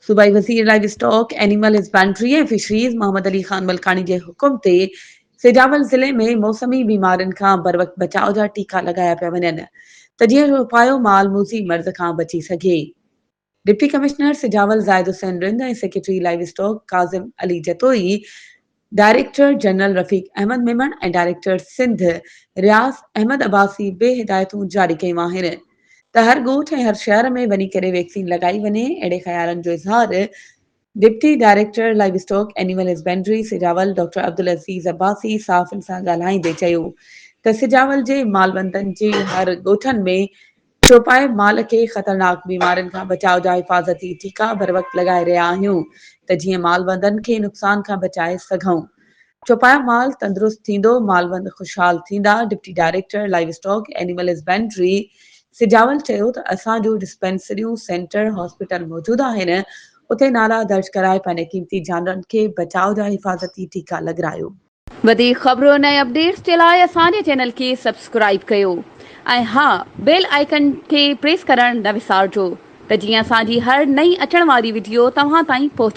صوبائي وزير livestock, animal husbandry ۽ fisheries Muhammad Ali Khan Malkani جي حڪم تي سجاول ضلعي ۾ موسمي بيمارين کان بروقت بچاء جا ٽيڪا لڳايا پيا وڃن ته جيئن چوپايو مال موذي مرض کان بچي سگهي. Deputy commissioner Sujawal Zahid Hussain Rind ۽ secretary livestock Kazim Ali Jatoi, director general Rafiq Ahmed Memon ۽ director Sindh Riaz Ahmed Abbasi به هدايتون جاري ڪيون آهن ته هر ڳوٺ ۽ هر شهر ۾ وڃي ڪري ويڪسين لڳائي وڃي اهڙي خيالن جو اظهار deputy director livestock animal husbandry Sujawal doctor Abdul Aziz Abbasi صحافين سان ڳالهائيندي چيو ته سجاول جي مالوندن جي هر ڳوٺن ۾ چوپائي مال کي خطرناڪ بيمارين کان بچاء جا حفاظتي ٽيڪا بروقت لڳائي رهيا آهيون ته جيئن مالوندن کي نقصان کان بچائي سگهون. چوپايو مال تندرست ٿيندو، مالوند خوشحال ٿيندا، deputy director livestock animal husbandry Sujawal چيو ته اسان جون ڊسپينسريون، سينٽر، هاسپيٽل موجود آهن، اتي نالا درج ڪرائي پنهنجي قيمتي جانورن کي بچاء جا حفاظتي ٽيڪا لڳرايو. وڌيڪ خبرن ۽ اپڊيٽس جي لاء اسان جي چينل کي سبسڪرائيب ڪيو ۽ ها بيل آئيڪن کي پريس ڪرڻ نه وسارجو ته جيئن اسان جي هر نئين اچڻ واري وڊيو توهان تائين پهچي.